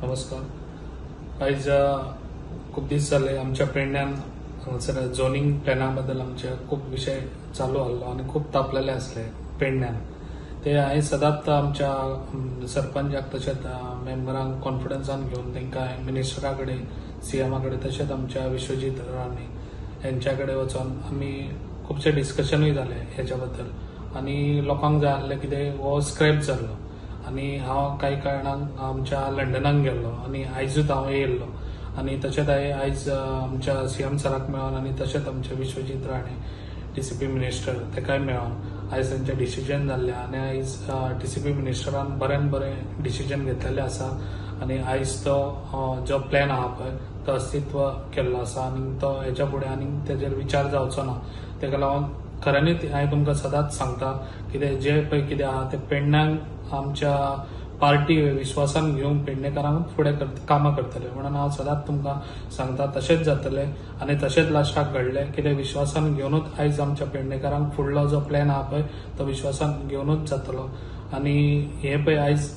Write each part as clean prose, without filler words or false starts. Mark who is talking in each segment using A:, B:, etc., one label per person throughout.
A: नमस्कार. आयज खूब दीस जाले आमच्या पेडण्यान हांगासर झोनींग प्लॅना बद्दल आमचे खूब विशय चालू आहलो आनी खूब तापलेले आसले पेडण्यान. ते हांवें सदांच आमच्या सरपंचाक तशेंच मेंबरांक कॉन्फिडन्सान घेवन तांकां मिनिस्टरा कडेन, सीएमा कडेन तशेंच आमच्या विश्वजीत राणे हेंच्या कडेन वचोन आमी खुबशे डिस्कशनूय जाले हेच्या बद्दल आनी लोकांक जाय आसलें कितें हो स्क्रॅप जाल्लो आनी हांव कांय कारणान आमच्या लंडनाक गेल्लो आनी आयजूच हांव येयल्लो आनी तशेंच हांवें आयज आमच्या सीएम सराक मेळोन आनी तशेंच आमचे विश्वजीत राणे डीसीपी मिनिस्टर तेकाय मेळोन आयज तेंचें डिसिजन जाल्लें आनी आयज डीसीपी मिनिस्टरान बऱ्यान बरें डिसिजन घेतलेलें आसा आनी आयज तो जो प्लॅन आहा पळय तो अस्तित्व केल्लो आसा आनी तो हेच्या फुडें आनी तेजेर विचार जावचो ना. तेका लागून खऱ्यांनीच हांवें तुमकां सदांच सांगता कितें जें पळय कितें आहा तें पेडण्यांक आमच्या पार्टी विश्वासान घेवन पेडणेकारांक फुडें कामां करतले म्हणून हांव सदांच तुमकां सांगता. तशेंच जातलें आनी तशेंच लास्टाक घडलें कितें विश्वासान घेवनूच आयज आमच्या पेडणेकारांक फुडलो जो प्लॅन आहा पळय तो विश्वासान घेवनूच जातलो. आनी हें पळय आयज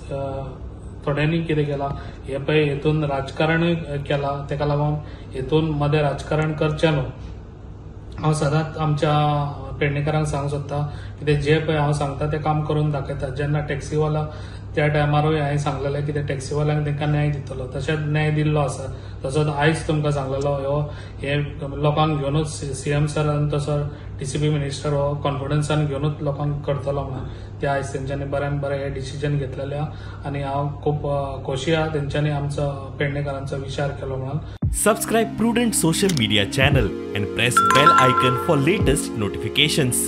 A: थोड्यांनी कितें केलां हें पळय हेतून राजकारणूय केलां, तेका लागून हेतून मदें राजकारण करचें न्हू. हांव सदांच आमच्या पेडणेकारांक सांगूंक सोदता कितें जें पळय हांव सांगता तें काम करून दाखयता. जेन्ना टॅक्सीवाला त्या टायमारूय हांवें सांगलेलें कितें टॅक्सीवाल्यांक तांकां न्याय दितलो, तशेंच न्याय दिल्लो आसा. तसोच आयज तुमकां सांगलेलो हो हे लोकांक घेवनूच सीएम सर आनी तसो डीसीपी मिनिस्टर हो कॉन्फिडन्सान घेवनूच लोकांक करतलो म्हणून ते आयज तेंच्यांनी बऱ्यान बरें हें डिसिजन घेतलेलें आहा आनी हांव खूब खोशी आहा तेंच्यांनी आमचो पेडणेकारांचो विचार केलो म्हणून.
B: Subscribe Prudent Social Media channel and press bell icon for latest notifications.